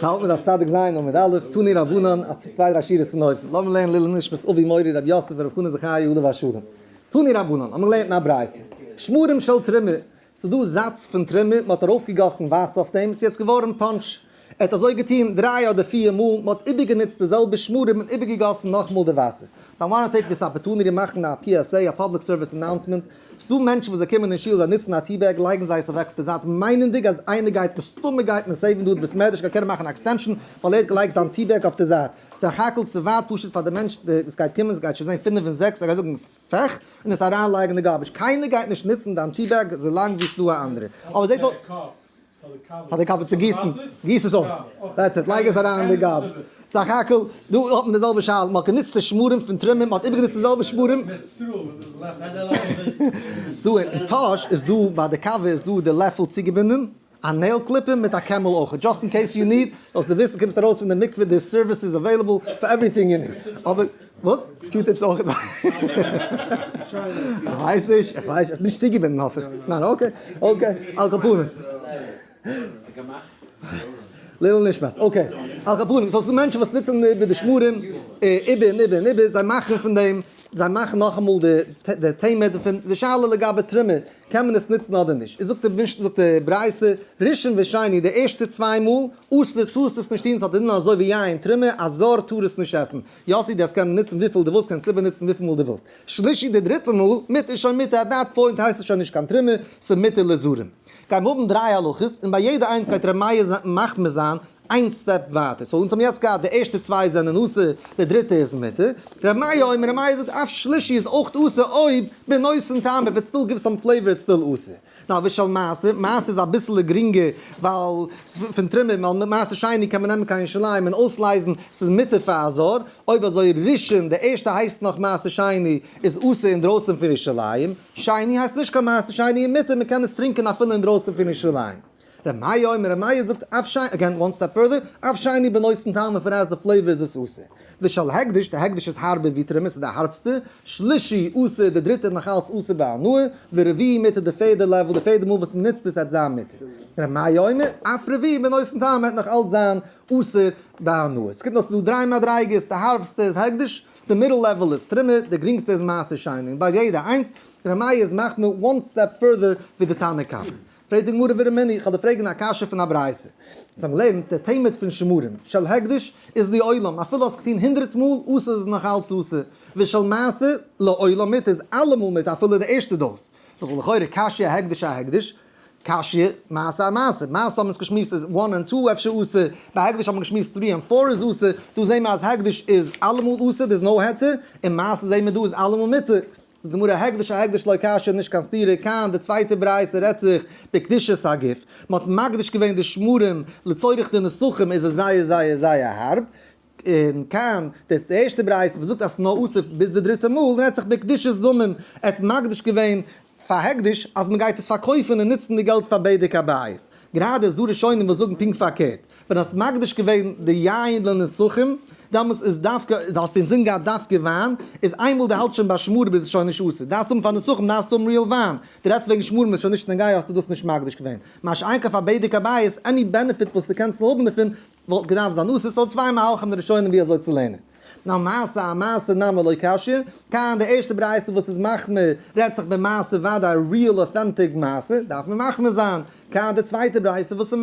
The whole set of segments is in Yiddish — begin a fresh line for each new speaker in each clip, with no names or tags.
אונז האלט מיר דף צדיק ז' עמוד א', תנו רבנן, א צוויי דריי שורות פון אויבן. לאמיר לערנען לעילוי נשמת אבי מורי רבי יוסף ברב חנא זכריה עליו השלום. תנו רבנן, האמיר געלערנט אין א ברייתא, שמרים של תרומה, ס'איז דא זאץ פון תרומה, מ'האט ארויפגעגאסן וואסער אויף דעם, ס'איז יעצט געווארן פאנטש. ער האט אזוי געטון דריי אדער פיר מאל, מ'האט איבערגענוצט די זעלבע שמרים און איבערגעגאסן נאכאמאל די וואסער. So I wanna take this opportunity מאכן א PSA, א public service announcement, ס'דא מענטשן וואס זיי קומען אין שול זיי נוצן א tea bag לייגן זיי עס אוועק אויף די זייט מיינענדיג אז איינער גייט מסתמא גייט מען save ן דא די בית מדרש גייט קענען מאכן א extension ווייל ער האט געלייגט זיין tea bag אויף די זייט. סך הכל ס'ווייט פשוט פאר די מענטש וואס גייט קומען גייט שוין זען פינף און זעקס ער גייט זאגן פעך און עס אריינלייגן אין די garbage קיינער גייט נישט נוצן דיין tea bag זאלאנג ווי ס'דא א אנדערע אבער זעט אויס פאר די קאווע צו גיסן, גיס עס אויס, that's it, לייג עס אריין אין די garbage. סך הכל, דא האט מען די זעלבע שאלה, מען האט גענוצט די שמרים פון תרומה, מען האט איבערגענוצט די זעלבע שמרים. ס'דא אין טאהש איז דא ביי די קאווע איז דא די לעפל צוגעבינדען, א nail clipper מיט א Camel אויך, just in case you need, זאלסטו וויסן קומסט ארויס פון די מקווה די service איז available for everything you need. אבער. וואס? Q-tips אויך? איך ווייס נישט, איך ווייס נישט צוגעבינדן האף איך. ניין okay, okay, על כל פנים. לעילוי נשמת, okay. על כל פנים, so ס'דא מענטשן וואס נוצן איבער די שמרים, איבער און איבער און איבער, זיי מאכן פון דעם, זיי מאכן נאכאמאל די טעמע דערפון, די שאלה לגבי תרומה, קען מען עס נוצן אדער נישט? איז זאגט די משנה, זאגט די ברייתא, ראשון ושני, די ערשטע צוויי מאל, אסור, טארסט עס נישט טון, ס'האט א דין אזוי ווי יין תרומה, א זר טאר עס נישט עסן. יאסי דו האסט קענען נוצן וויפיל דו ווילסט קענסט איבער נוצן וויפיל מאל דו ווילסט. שלישי די דריטע מאל, מותר שוין מותר at that point הייסט עס שוין נישט קיין תרומה, ס'איז מותר לזרים. גיימיר האבן דריי הלכות און ביי יעדע איינס גייט ר' מאיר מחמיר זיין איין step ווייטער. So אונז האבן יעצט געהאט די ערשטע צוויי זענען אסור די דריטע איז מותר. ר' מאיר אומר ר' מאיר זאגט אף שלישי איז אויך אסור אויב בנותן טעם if it still gives some flavor it's still אסור. נאר ושל מעשר, מעשר איז אביסעלע גרינגער ווייל פון תרומה, ווייל מיט מעשר שני קען מען נעמען קיין ירושלים און אויסלייזן, ס'איז מותר פאר א זר, אויב אזוי ראשון, די ערשטע הייסט נאך מעשר שני, איז אסור אינדרויסן פון ירושלים, שני הייסט נישט קיין מעשר שני און מותר, מ'קען עס טרינקען אפילו אינדרויסן פון ירושלים. ר' מאיר אומר, ר' מאיר זאגט אף שני, again one step further, אף שני בנותן טעם if it has the flavor איז עס אסור. ושל הקדש, די הקדש איז הארבער ווי תרומה, ס'איז די הארבסטע, שלישי אסור, די דריטע איז נאך אלץ אסור בהנאה, ורביעי מותר די פערדע level, די פערדע מאל וואס מ'נוצט עס וועט זיין מותר. ר' מאיר אומר, אף רביעי בנותן טעם וועט נאך אלץ זיין אסור בהנאה. ס'קומט אויס ס'איז דא דריי מדריגות, די הארבסטע איז הקדש, די middle level איז תרומה, די גרינגסטע איז מעשר שני, און ביי יעדע איינס, ר' מאיר איז מחמיר one step further ווי די תנא קמא. פרעגט די גמרא ורמינהי, איך וועל דיר פרעגן א קשיא פון א ברייתא. אונז האבן געלערנט די תמיד פון שמרים, של הקדש איז לעולם, אפילו האסט געטון הונדרעט מאל אסור איז עס נאך אלץ אסור, ושל מעשר לעולם מותר איז אלעמאל מותר אפילו די ערשטע dose. דאס איז לכאורה קשיא הקדש אהקדש, קשיא מעשר אמעשר, מעשר האבן אונז געשמועסט איז one און two אפשר אסור, ביי הקדש האבן מיר געשמועסט three און four איז אסור, דא זעהן מיר אז הקדש איז אלעמאל אסור, there is no היתר, און מעשר זעהן מיר דא איז אלעמאל מותר. זאגט די גמרא הקדש אהקדש לא קשיא נישט קיין סתירה כאן די צווייטע ברייתא רעדט זיך בקדושת הגוף מען האט מקדיש געווען די שמרים לצורך די נסכים איז עס זייער זייער זייער הארב און כאן די ערשטע ברייתא וואס זאגט אז ס'נאר אסור ביז די דריטע מאל רעדט זיך בקדושת דמים ער האט מקדיש געווען פאר הקדש אז מען גייט עס פארקויפן און נוצן די געלט פאר בדק הבית גראדע איז דא ראשונים וואס זאגן פונקט פארקערט ווען האסט מקדיש געווען די יין לנסכים, דאמאלס איז דווקא, דו האסט אינזין געהאט דווקא וויין, איז איינמאל דו האלטסט שוין ביי שמרים איז עס שוין נישט אסור, דארפסט האבן פאר נסכים דארפסטו האבן real וויין, דו רעדסט וועגן שמרים איז שוין נישט נוגע האסטו דאס נישט מקדיש געווען, מה שאין כן פאר בדק הבית, any benefit וואס דו קענסט האבן דערפון וואלט געדארפט זיין אסור, so צוויי מהלכים די ראשונים ווי אזוי צו לערנען. נאר מעשר אמעשר נמי לא קשיא, כאן די ערשטע ברייתא וואס איז מחמיר רעדט זיך במעשר וודאי real authentic מעשר דארף מען מחמיר זיין, כאן די צווייטע ברייתא וואס איז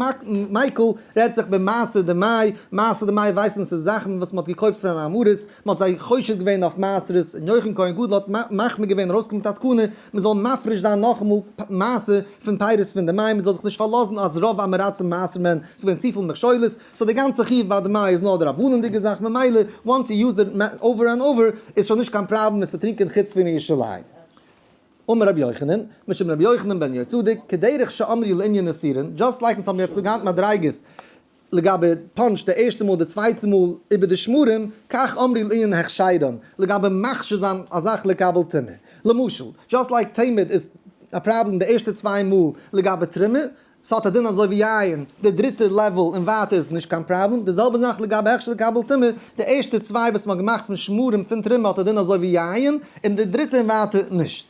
מיקל רעדט זיך במעשר דמאי, מעשר דמאי ווייסט מען ס'איז זאכן וואס מ'האט געקויפט פון אן עם הארץ, מ'האט זיי חושד געווען אויף מעשרות, און יוחנן כהן גדול האט מחמיר געווען ארויסגעקומען מיט א תקנה מ'זאל מפריש זיין נאכאמאל מעשר פון פירות פון די מים, מ'זאל זיך נישט פארלאזן אז רוב עם הארצים מעשר'ן מען, ס'איז געווען צופיל מכשולות, so די גאנצע חיוב ביי דמאי איז נאר דרבנן'דיגע זאך ממילא once you use it over and over איז שוין נישט קיין פראבלעם עס צו טרינקען חוץ פון ירושלים. אמר רבי יוחנן, משום רבי יוחנן בן יהוצדק, כדרך שאמרו לענין איסורין, just like אונז האבן יעצט געהאט מדריגות לגבי פאנטש די ערשטע מאל די צווייטע מאל איבער די שמרים, כך אמרו לענין הכשרן, לגבי מכשיר זיין א זאך לקבל טומאה. למשל, just like תמיד איז א פראבלעם די ערשטע צוויי מאל לגבי תרומה, ס'האט א דין אזוי ווי יין, די דריטע level און ווייטער איז נישט קיין פראבלעם, די זעלבע זאך לגבי הכשר לקבל טומאה, די ערשטע צוויי וואס מ'האט געמאכט פון שמרים פון תרומה האט א דין אזוי ווי יין, און די דריטע און ווייטער נישט.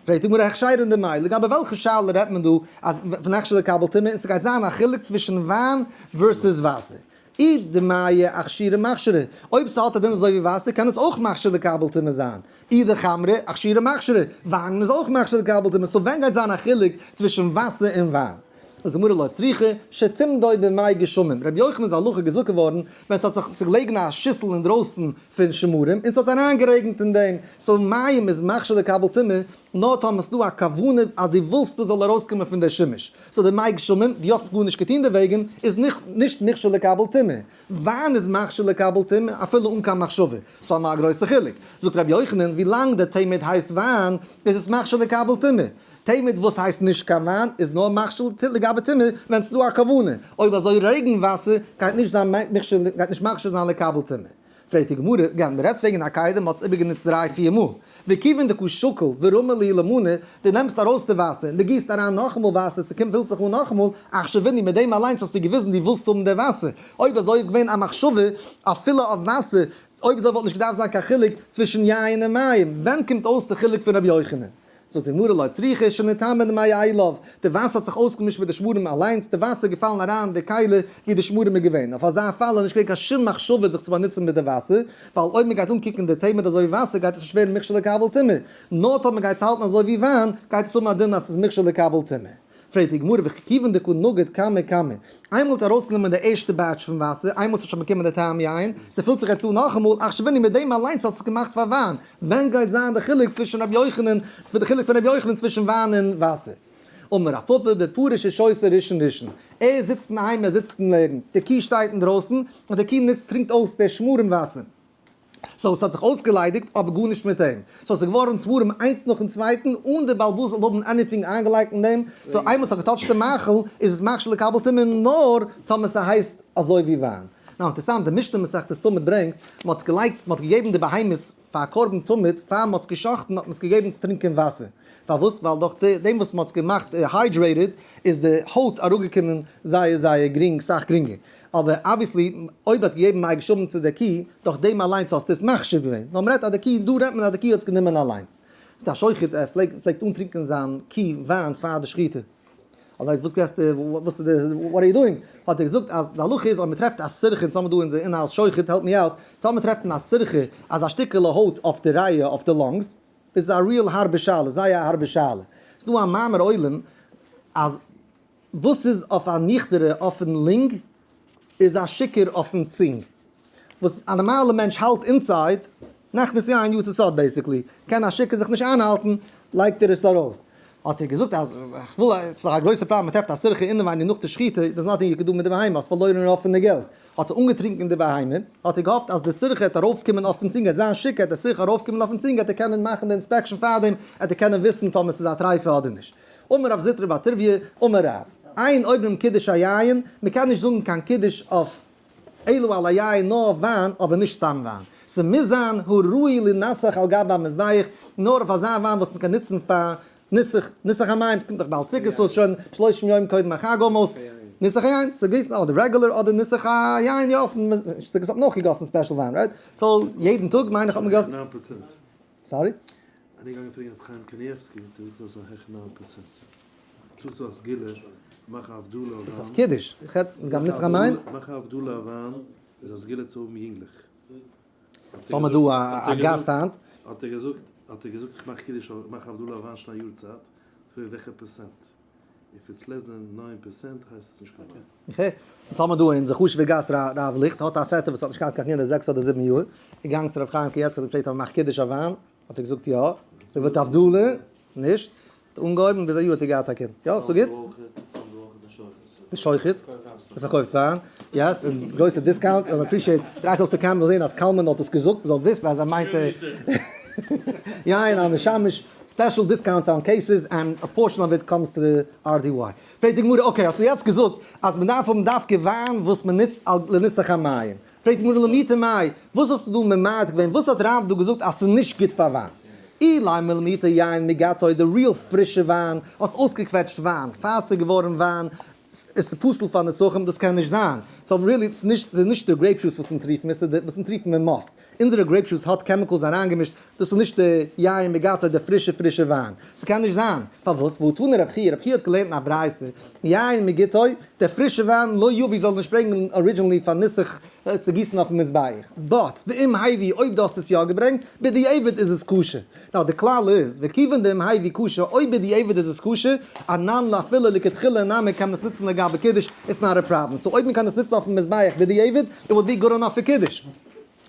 פרעגט די גמרא הכשרין דמאי, לגבי וועלכע שאלה רעדט מען דא אז פון הכשר לקבל טומאה און ס'גייט זיין א חילוק צווישן וויין versus וואסער? אי דמיא אכשורי מכשרי, אויב ס'האט א דין אזוי ווי וואסער קען עס אויך מכשיר לקבל טומאה זיין, אי דחמרא אכשורי מכשרי, וויין איז אויך מכשיר לקבל טומאה, so ווען גייט זיין א חילוק צווישן וואסער און וויין? זאגט די גמרא לא צריכא שתמדו במי גשמים, רבי יוחנן'ס הלכה איז געזאגט געווארן ווען ס'האט זיך צוגעלעגן א שיסל אינדרויסן פון שמרים און ס'האט אריינגערעגנט אין דעם, so מים איז מכשיר לקבל טומאה נאר טאמער ס'דא א כוונה אז דו ווילסט עס זאל ארויסקומען פון דער שימוש, so די מי גשמים, דו האסט גארנישט געטון דערוועגן, איז נישט מכשיר לקבל טומאה. וויין איז מכשיר לקבל טומאה אפילו אן קיין מחשבה, so האבן מיר א גרויסע חילוק. זאגט רבי יוחנן, ווי לאנג דער תמיד הייסט וויין, איז עס מכשיר לקבל טומאה. תמיד וואס הייסט נישט קיין וויין איז נאר מכשיר לגבי טומאה ווען ס'איז דא א כוונה, אויב אזוי רעגן וואסער גייט נישט זיין מכשיר גייט נישט מכשיר זיין לקבל טומאה. פרעגט די גמרא, גענ מ'רעדט וועגן א כלי מ'האט עס איבערגענוצט דריי פיר מאל, וכיוון דקא שקיל ורמי להו למנא, דו נעמסט ארויס די וואסער און דו גיסט אריין נאכאמאל וואסער ס'קומט פילט זיך אן נאכאמאל, אכשווינהו מיט דעם אליינס האסטו געוויזן דו ווילסט האבן די וואסער, אויב אזוי איז געווען א מחשבה אפילו אויף וואסער, אויב אזוי וואלט נישט געדארפט זיין קיין חילוק צווישן יין און מים, ווען קומט אויס די חילוק פון רבי יוחנן? זאגט די גמרא לא צריכא שנטמא מאליו, די וואסער האט זיך אויסגעמישט מיט די שמרים אליינס, די וואסער איז געפאלן אריין אין די כלי ווי די שמרים איז געווען, אויף אזא פאל איז נישט געווען קיין שום מחשבה זיך צו באנוצן מיט די וואסער, ווייל אויב מען גייט אנקוקן די תמיד אזוי ווי וואסער גייט עס נישט ווערן מוכשר לקבל טומאה, נאר טאמער מען גייט עס האלטן אזוי ווי וויין גייט עס האבן א דין אז עס איז מוכשר לקבל טומאה. פרעגט די גמרא וכי כיוון דקא נגיד קמא קמא, איינמאל האט ארויסגענומען די ערשטע batch פון וואסער, איינמאל ס'האט שוין באקומען די טעם יין, ס'פילט זיך יעצט אן נאכאמאל, אכשווינהו מיט דעם אליינס האסט עס געמאכט פאר וויין, ווען גייט זיין די חילוק צווישן רבי יוחנן, די חילוק פון רבי יוחנן צווישן וויין און וואסער? אמר רב פפא בפרה ששותה ראשון ראשון, ער זיצט אינדערהיים ער זיצט און לערנט, די קי שטייט אינדרויסן, און די קי נוצט טרינקט אויס די שמרים וואסער. so ס'האט זיך אויסגעליידיגט אבער גארנישט מיט אים, so ס'איז געווארן תמרים איינס נאכן צווייטן אן די בעל הבית זאל האבן anything איינגעלייגט אין דעם, so איינמאל ס'האט געטאטשט די מאכל איז עס מכשיר לקבל טומאה נאר טאמער ס'הייסט אזוי ווי וויין. now אינטערסאנט די משנה מסכת תמיד ברענגט, מ'האט געלייגט מ'האט געגעבן די בהמות פאר קרבן תמיד פאר מ'האט עס גע'שחט'ן האט מען עס געגעבן צו טרינקען וואסער, פארוואס? ווייל דורך דעם וואס מ'האט עס געמאכט hydrated איז די הויט אראפגעקומען זייער זייער גרינג סאך גרינגער, אבער obviously אויב האט געגעבן מי גשמים צו די קי, דורך דעם אליינס האסטו עס מכשיר געווען, נאר מ'רעדט אז די קי, דא רעדט מען אז די קי האט עס גענומען אליינס. דער שוחט ער פלעגט פלעגט אנטרינקען זיין קי וויין פאר די שחיטה. אבער וואס געסטו, וואס איז די, what are you doing? האט ער געזאגט אז די הלכה איז אויב מ'טרעפט א סירכא, אונז האבן דא אונזער in-house שוחט help me out, טאמער טרעפט מען א סירכא אז א שטיקעלע הויט אויף די ריאה אויף די lungs, איז א real הארבע שאלה, זייער א הארבע שאלה. ס'דא א מאמר עולם אז וואס איז אויף א ניכטערע אויפן lung איז א שיכור אויפן צונג. וואס א נארמאלע מענטש האלט inside, נכנס יין יצא סוד basically, קען א שיכור זיך נישט איינהאלטן, לייגט ער עס ארויס. האט ער געזאגט אז כ'וויל, ס'איז דאך א גרויסע פראבלעם מ'טרעפט א סירכא אינעווייניג נאך די שחיטה, there's nothing you can do מיט די בהמה, האסט פארלוירן רוב פון די געלט. האט ער אנגעטרינקען די בהמה, האט ער געהאפט אז די סירכא וועט ארויפקומען אויפן צונג, ער וועט זיין שיכור, וועט די סירכא ארויפקומען אויפן צונג, וועט ער קענען מאכן די inspection פארדעם, וועט ער קענען וויסן טאמער ס'איז א טריפה אדער נישט. אמר רב זוטרא בר טוביה, אמר רב, אין אומרים קידוש היין, מען קען נישט זאגן קיין קידוש אויף אלא על היין נאר אויף וויין, אבער נישט סתם וויין, ס'מוז זיין הראוי לנסך על גבי המזבח, נאר אויף אזא וויין וואס מען קען נוצן פאר ניסוך, ניסוך המים, ס'קומט דאך באלד סוכות ס'איז שוין שלושים יום קודם החג almost, ניסוך היין, ס'גיסן אדער רעגולער אדער ניסוך היין, יא אויפן סוכות האט מען אויך געגאסן special וויין, right? so יעדן טאג מיין איך האט מען געגאסן.
9%.
sorry?
אני געגאנגען פרעגן רבי חיים קניבסקי האט ער געזאגט אז עס איז א העכער 9%. צו א סגולה, מאך א הבדלה אויף
דאס
וויין.
אויף קידוש, איך רעד גם ניסוך המים.
מאך א הבדלה אויף וויין איז א סגולה צו האבן יונגלעך.
סאו האמער דא א גאסט היינט.
האט ער געזאגט, האט ער געזאגט איך מאך קידוש אויף, מאך הבדלה אויף וויין שוין א יאר צייט, פרעג וועלכע פערסענט. if it's less than 9% הייסט עס נישט קיין וויין.
okay, אונז האמער דא אונזער חשוב'ער גאסט ר' ליכט האט א פעטער וואס האט נישט געהאט קיין קינדער זעקס אדער זיבן יאר, געגאנגען צו ר' חיים קניבסקי האט געפרעגט אויב ער מאכט קידוש אויף וויין, האט ער געזאגט יא, ער וועט הבדלה, נישט, האט אנגעהויבן ביז א יאר האט ער געהאט א קינד, יא so גוט? די שוחט וואס פארקויפט וויין, yes, און גרויסע discounts, און appreciate, דרייט אויס די קעמרע זעהן אז קלמן האט עס געזאגט, מ'זאל וויסן אז ער מיינט יין המשמש, special discounts on cases and a portion of it comes to די RDY. פרעגט די גמרא, okay האסטו יעצט געזאגט אז מ'דארף האבן דווקא וויין וואס מ'נוצט לניסוך המים, פרעגט די גמרא למעוטי מאי, וואס האסטו דא ממעט געווען, וואס האט רב דא געזאגט אז ס'איז נישט גוט פאר וויין? אילימא למעוטי יין מגתו, די real פרישע וויין, האסט אויסגעקוועטשט וויין, פאר ס'איז געווארן וויין, עס איז פסול פאר נסכים, דאס קען נישט זיין. So really, ס'איז נישט די grape juice וואס אונז רופן מיר, ס'איז די וואס אונז רופן מיר מאסט. אונזערע grape juice האט chemicals אריינגעמישט, דאס איז נישט די יין מגתו, די פרישע פרישע וויין. ס'קען נישט זיין. פארוואס? והתני רב חייא, רב חייא האט געלערנט אין א ברייתא, יין מגתו, דער פרישע וויין, לא יביא זאל נישט ברענגען originally פאר ניסוך צו גיסן אויפן מזבח. But, ואם הביא, אויב דו האסט עס יא געברענגט, בדיעבד איז עס כשר. Now, די כלל איז, וכיוון דאם הביא כשר, אויב בדיעבד איז עס כשר, אנן לאפילו לכתחילה נמי קען מען עס נוצן לגבי קידוש, it's not a problem. So אויב מען קען עס נוצן אויפן מזבח בדיעבד, it would be good enough פאר קידוש.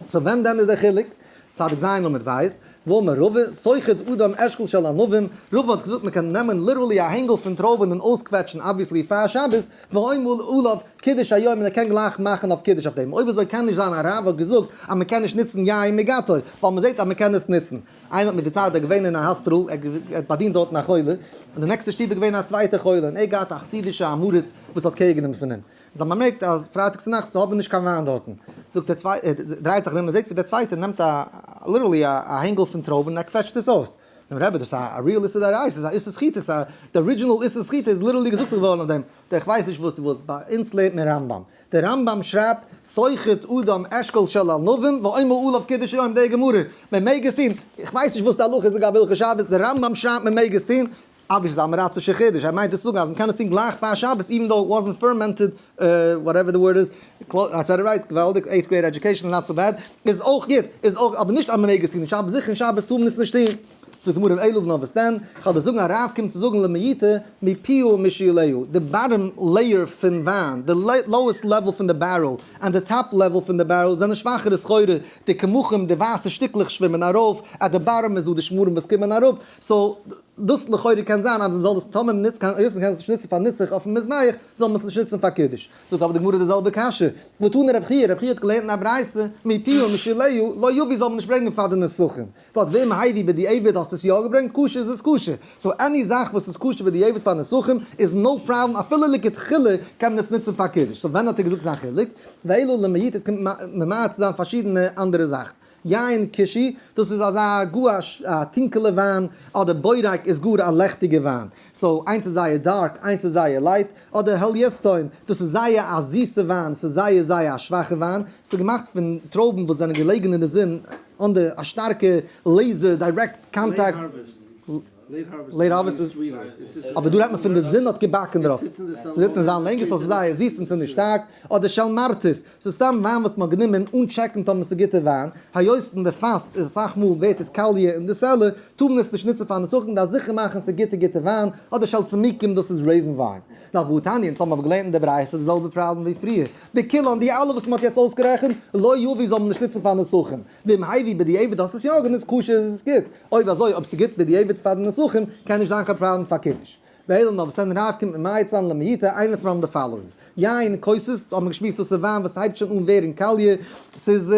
So ווען דען איז דער חילוק? צדיק ז' עמוד ב', ואמר רבא, סוחט אדם אשכול של ענבים, רבא האט געזאגט מען קען נעמען literally א הענגל פון טרויבן און אויסקוועטשן obviously פאר שבת, ואומר עליו קידוש היום און ער קען גלייך מאכן אויף קידוש אויף דעם, אויב אזוי קען נישט זיין אז רב האט געזאגט אז מען קען נישט נוצן יין מגתו, ווייל מען זעט אז מען קען עס נוצן. איינער האט מיר דערציילט ער איז געווען אין א האספיטאל, ער האט באדינט דארטן א חולה, און די נעקסטע שטוב איז געווען א צווייטע חולה, און ער האט געהאט א חסידישע עם הארץ וואס האט קעיר גענומען פון אים. זיי האבן באמערקט אז פרייטאג צונאכטס האבן נישט קיין וויין דארטן, זאגט דער צווייטער, דרייט זיך ארום און זעט ווי דער צווייטער נעמט א, literally א הענגל פון טרויבן און ער קוועטשט עס אויס. זאגט רבי, דאס איז א real איסור דאורייתא, ס'איז א איסור סחיטה, ס'איז א, די original איסור סחיטה איז literally געזאגט געווארן אויף דעם, דער כ'ווייס נישט וואס וואס, ביי אונז לערנט מען רמב ם, דער רמב ם שרייבט, סוחט אדם אשכול של ענבים ואומר עליו קידוש היום, די גמרא, מען מעג עס טון, כ'ווייס נישט וואס די הלכה איז לגבי הלכות שבת, דער רמב ם שרייבט מען מעג עס טון, אבי ס'איז א עם הארצישע חידוש, ער מיינט עס צו זאגן אז מ'קען עס טון גלייך פאר שבת even though it wasn't fermented whatever the word is, I said it right, געוואלדיג, eighth grade education not so bad, איז אויך גוט, איז אויך, אבער נישט אז מ'מעג עס טון אין שבת, זיכער אין שבת טאר מען עס נישט טון. זאגט די גמרא אלא נאר וואס דען, כ'וועל דיר זאגן א רב קומט צו זאגן למעוטי מפיה ומשוליה, די bottom layer פון וויין, די lowest level פון די barrel, און די top level פון די barrel זענען שוואכערע סחורה, די קמחים, די ווייסע שטיקלעך שווימען ארויף, at די bottom איז דא די שמרים וואס קומען אראפ, so דאס לכאורה קען זיין אז מ'זאל דאס טאמער מ'נוצט קיין היות מ'קען עס נישט נוצן פאר ניסוך אויפן מזבח זאל מען עס נישט נוצן פאר קידוש. זאגט אבער די גמרא די זעלבע קשיא, והתני רב חייא, רב חייא האט געלערנט אין א ברייתא, מפיה ומשוליה לא יביא זאל מען נישט ברענגען פאר די נסכים, but ואם הביא בדיעבד האסט עס יא געברענגט כשר איז עס כשר, so any זאך וואס איז כשר בדיעבד פאר נסכים איז no problem אפילו לכתחילה קען מען עס נוצן פאר קידוש, so ווען האט ער געזאגט זיין חילוק? ואלא למעוטי עס קומט ממעט צו זיין פארשידענע אנדערע זאכן. יין כושי, דאס איז אזא גאר א טונקעלע וויין, אדער בורק איז גאר א לעכטיגע וויין, so איינס איז זייער dark, איינס איז זייער light, אדער הליסטון, דאס איז זייער א זיסע וויין, ס'איז זייער זייער א שוואכע וויין, ס'איז געמאכט פון טרויבן וואס זענען געלעגן אין די זון אנדער א שטארקע laser direct contact. Late harvest איז, אבער דא רעדט מען פון די זון האט געבאקן דערויף, ס'זיצט אין זיין לענגער so ס'איז זייער זיס און ס'איז נישט שטארק, אדער של מרתף, ס'איז סתם וויין וואס מ'האט גענומען אן טשעקן טאמער ס'איז גוטע וויין, היות אין די פאס איז אסאך מאל ווערט עס קאליע אין די cellar, טאר מען עס נישט נוצן פאר נסכים, מ'דארף זיכער מאכן ס'איז גוטע גוטע וויין, אדער של צמיקים דאס איז raisin וויין. נאך והתניא, אונז האבן אבער געלערנט אין די ברייתא די זעלבע פראבלעם ווי פריער, בכולן די אלע וואס מ'האט יעצט אויסגערעכנט, לא יביא זאל מען נישט נוצן פאר נסכים, ואם הביא בדיעבד האסט עס יא גענוצט כשר איז עס גוט, אויב אזוי אויב ס'איז גוט בדיעבד פאר די נסכים קען נישט זיין קיין פראבלעם פאר קידוש. ואלא נאר וואס דען רב קומט ממעט זיין למעוטי איינע from the following. יין כוסס, האט מען געשמועסט דאס איז וויין וואס הייבט שוין אן ווערן קאליע, ס'איז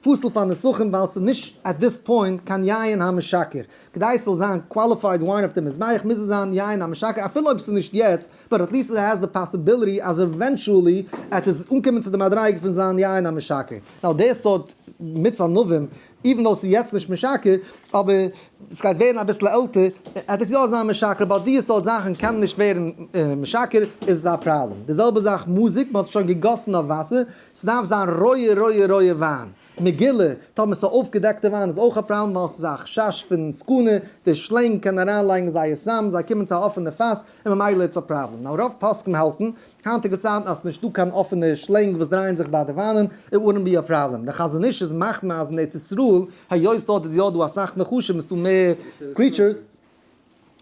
פסול פאר נסכים ווייל ס'איז נישט at this point קיין יין המשכר. כדי ס'זאל זיין qualified wine אויף די מזבח מוז עס זיין יין המשכר אפילו אויב ס'איז נישט יעצט, but at least it has the possibility אז eventually עט עס אנקומען צו די מדריגה פון זיין יין המשכר. Now די סארט מיץ ענבים even though ס'איז יעצט נישט משכר, אבער ס'גייט ווערן אביסל עלטער, עט עס יא זיין משכר, but די סארט זאכן קענען נישט ווערן משכר, איז עס א פראבלעם. די זעלבע זאך מזוג, מ'האט שוין געגאסן אויף וואסער, ס'דארף זיין רויע רויע רויע וויין. מגולה, טאמער ס'איז אויפגעדעקטע וויין איז אויך א פראבלעם ווייל ס'איז א חשש פון סכנה, די שלענג קען אריינלייגן זייער סם, זיי קומען צו א אפענע פאס, און ממילא it's a problem. Now רוב פוסקים האלטן היינטיגע צייטן אז ס'נישט דא קיין אפענע שלענג וואס דרייען זיך ביי די וויינען, it wouldn't be a problem. די חזון איש איז מחמיר אז אין ארץ ישראל, היות דארט איז יא דא אסאך נחשים איז דא מער creatures,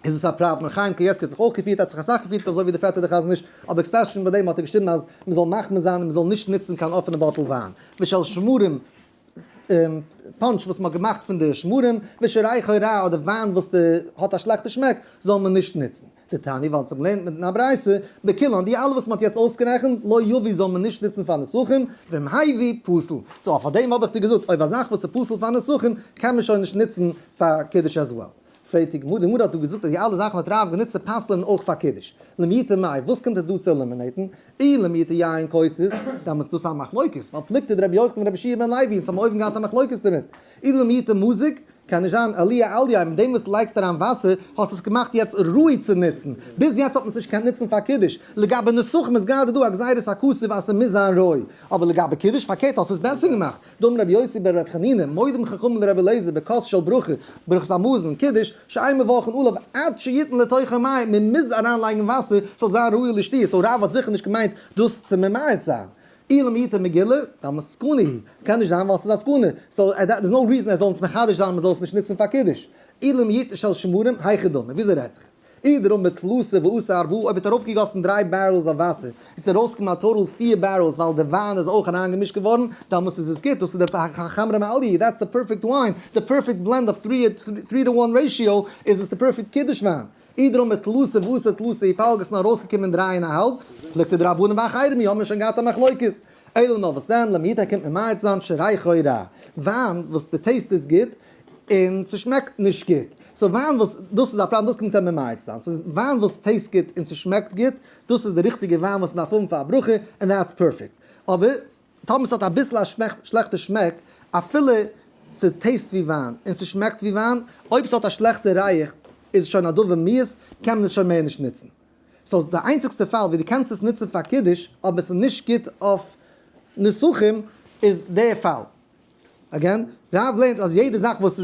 איז עס א פראבלעם. ר' חיים קניבסקי האט זיך אויך געפירט, האט זיך אסאך געפירט אזוי ווי די פעטער די חזון איש, אבער especially ביי דעם האט ער געשריבן אז מ'זאל מחמיר זיין און מ'זאל נישט נוצן קיין אפענע bottle וויין. ושל שמרים, פאנטש וואס מ'האט געמאכט פון די שמרים, ושריחו רע אדער וויין וואס די האט א שלעכטע שמעק, זאל מען נישט נוצן. דתניא ווייל אונז האבן געלערנט מיט א ברייתא, בכולן, די אלע וואס מ'האט יעצט אויסגערעכנט, לא יביא זאל מען נישט נוצן פאר נסכים, ואם הביא פסול. So אויף דעם האב איך דיר געזאגט, אויב א זאך וואס איז פסול פאר נסכים, קען מען שוין נישט נוצן פאר קידוש as well. פרעגט די גמרא, די גמרא האט דא געזאגט אז די אלע זאכן האט רב גענוצט צו פסל'ען אויך פאר קידוש. למעוטי מאי, וואס קומט ער דא צו eliminate ן? אי למעוטי יין כוסס, דאן איז דאס א מחלוקת, ווייל פלוגתא דרבי יוחנן ורבי יהושע בן לוי, אונז האבן אויבן געהאט א מחלוקת דערמיט. אי למעוטי מזוג, קען נישט זיין עליה עליה, מיט דעם וואס דו לייגסט אריין וואסער האסטו עס געמאכט יעצט ראוי צו נוצן, ביז יעצט האט מען עס נישט געקענט נוצן פאר קידוש, לגבי נסכים איז גראדע דא א גזירת הכתוב אז ס'מוז זיין ראוי, אבער לגבי קידוש פארקערט האסטו עס בעסער געמאכט, דאמר רבי יוסי בר רבי חנינא, מודים חכמים לרבי אליעזר בכוס של ברכה, ברכת המזון, קידוש, שאין מברכין עליו עד שיתן לתוכו מים, מען מוז אריינלייגן וואסער ס'זאל זיין ראוי לשתייה, so רב האט זיכער נישט געמיינט דאס צו ממעט זיין. אי למעוטי מגולה, דאמר סכנה היא, קען נישט זיין ווייל ס'איז א סכנה, so there is no reason ער זאל אונז מחדש זיין מ'זאל עס נישט נוצן פאר קידוש. אי למעוטי של שמרים, היכי דמי, וויאזוי רעדט זיך עס? אי דרמי תלתא ואתא ארבעה, אויב האט ארויפגעגאסן דריי barrels אויף וואסער, איז ארויסגעקומען א total פיר barrels ווייל די וויין איז אויך אריינגעמישט געווארן, דאמאלס איז עס גוט, דאס איז די חמרא מעליא, that's the perfect wine, די perfect blend of three to one ratio, איז עס די perfect קידוש וויין. אי דרמי תלתא ואתא תלתא ופלגא ס'נאר ארויסגעקומען דריי און א האלב, פלוגתא דרבנן ואחרים האבן שוין געהאט א מחלוקת. אלא נאר וואס דען, למעוטי קומט ממעט זיין שריחו רע, וויין וואס די taste איז גוט און ס'שמעקט נישט גוט, so וויין וואס, דאס איז א פראבלעם, דאס קומט אים ממעט זיין, so וויין וואס taste גוט און ס'שמעקט גוט, דאס איז די ריכטיגע וויין וואס מ'דארף האבן פאר א ברכה, און that's perfect. אבער טאמער ס'האט אביסל א שלעכטע שמעק, אפילו ס' taste ט ווי וויין און ס'שמעקט ווי וויין, אויב ס'האט א שלעכטע ריח איז עס שוין א דבר מיאוס, קען מען עס שוין מער נישט נוצן. so די איינציגסטע פאל ווי דו קענסט עס נוצן פאר קידוש אבער ס'איז נישט גוט אויף נסכים איז די פאל. again, רב לערנט אז יעדע זאך וואס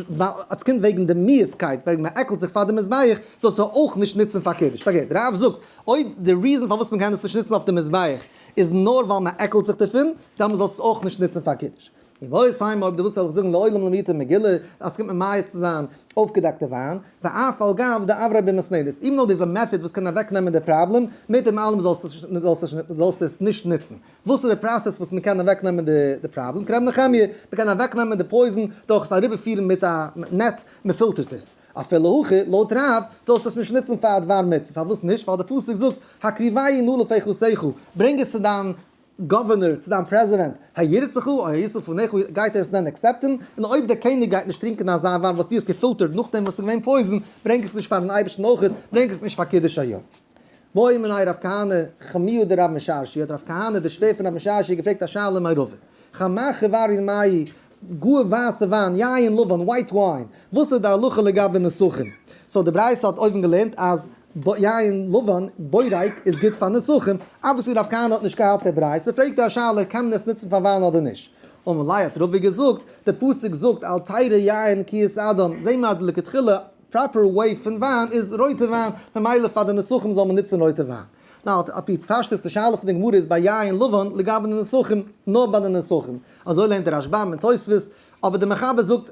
עס קומט וועגן די מיאוסקייט, וועגן מען עקלט זיך פאר די מזבח, זאלסטו אויך נישט נוצן פאר קידוש. פארקערט, רב זאגט, אויב די reason פארוואס מען קען עס נישט נוצן אויף די מזבח איז נאר ווייל מען עקלט זיך דערפון, דאן זאלסטו עס אויך נישט נוצן פאר קידוש. איבעית אימא אויב דו ווילסט וועל איך זאגן לעולם למעוטי מגולה אז ס'קומט ממעט צו זיין אויפגעדעקטע וויין, ואף על גב דעבריה במסננת, even though there's a method וואס קען אוועקנעמען די פראבלעם, מיט דעם אלעם זאלסטו עס נישט נוצן. וואס איז די process וואס מ'קען אוועקנעמען די פראבלעם? כרבי נחמיה, מ'קען אוועקנעמען די poison דורך עס אריבערפירן מיט א net, מ'פילטערט עס. אפילו הכי, לויט רב, זאלסטו עס נישט נוצן פאר א דבר מצוה. פארוואס נישט? ווייל די פסוק זאגט, הקריבהו נא לפחתך, ברענג עס צו דיין גאווערנער, צו דיין פרעזידענט, הירצך או הישא לפניך, גייט ער עס דען accept ן? און אויב דער קעניג גייט נישט טרינקען אזא וויין וואס דו האסט געפילטערט נאכדעם וואס ס'איז געווען poison, ברענג עס נישט פארן אייבערשטן אויכעט, ברענג עס נישט פאר קידוש היום. בעא מיניה רב כהנא חמוה דרב משרשיא, האט רב כהנא דער שווער פון רב משרשיא געפרעגט א שאלה מרבא, חמר חברין מאי, גאר ווייסע וויין, יין לבן, white wine, וואס איז די הלכה לגבי נסכים? so די ברייתא האט אויבן געלערנט אז יין לבן, בורייק, איז גוט פאר נסכים, obviously רב כהנא האט נישט געהאט די ברייתא, פרעגט ער א שאלה קען מען עס נוצן פאר וויין אדער נישט? אמר ליה האט רבא געזאגט, די פסוק זאגט אל תרא יין כי יתאדם, זעהן מיר אז לכתחילה proper way פון וויין איז רויטע וויין, ממילא פאר די נסכים זאל מען נוצן רויטע וויין. now על פי פשטות די שאלה פון די גמרא איז ביי יין לבן לגבי די נסכים, נאר ביי די נסכים. אזוי לערנט דער רשב"ם און תוספות, אבער דער מחבר זאגט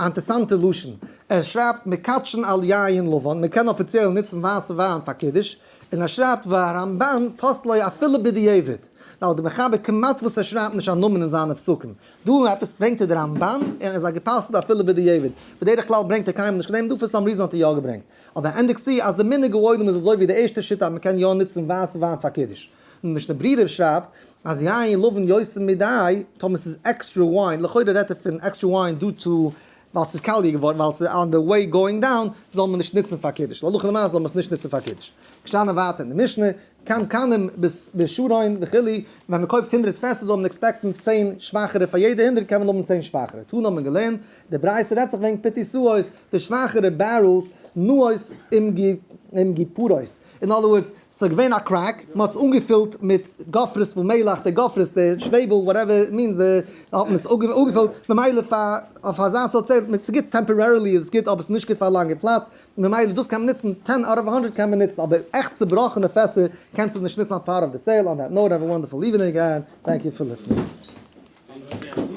א אינטערסאנטע לשון, ער שרייבט מקדשין על יין לבן, מען קען אפיציעל נוצן ווייסע וויין פאר קידוש, און ער שרייבט והרמב"ן פוסלו אפילו בדיעבד. now דער מחבר כמעט וואס ער שרייבט נישט א נאמען אין זיינע פסקים, דא עפעס ברענגט ער די רמב"ן און ער איז א גע'פסל'ט אפילו בדיעבד, בדרך כלל ברענגט ער קיינמאל נישט קיין נעמען, דא for some reason האט ער יא געברענגט, אבער ער ענדיגט צו אז די מנהג העולם איז אזוי ווי די ערשטע שיטה אז מ'קען יא נוצן ווייסע וויין פאר קידוש. און משנה ברורה שרייבט אז יין לבן יותר מדי, טאמער ס'איז extra wine, לכאורה רעדט ער פון extra wine due to ווייל ס'איז קאליע געווארן, ווייל ס'איז on the way going down, זאל מען נישט נוצן פאר קידוש, להלכה למעשה זאל מען עס נישט נוצן פאר קידוש. געשטאנען ווייטער אין די משנה, קנקנים בשרון וכו', ווען מען קויפט 100 פעסער זאל מען expect ן 10 שוואכערע, פאר יעדע 100 קען מען האבן 10 שוואכערע. תנא האט מען געלערנט, די ברייתא רעדט זיך וועגן פתיתאות, די שוואכערע barrels, נאות עם גיפורות. in other words, ס'איז געווען א crack, מ'האט עס אנגעפילט מיט גופרית ומלח, די גופרית, די שוועבל, whatever it means, די האט מען עס אנגעפילט, ממילא פאר אויף אזא סארט sale, ס'איז גוט temporarily איז עס גוט, אבער ס'איז נישט גוט פאר א לאנגע פלאץ, ממילא דאס קען מען נוצן, 10 out of 100 קען מען נוצן, אבער עכט צובראכענע פעסער קענסטו נישט נוצן א part of the sale, on that note have a wonderful evening and thank you for listening.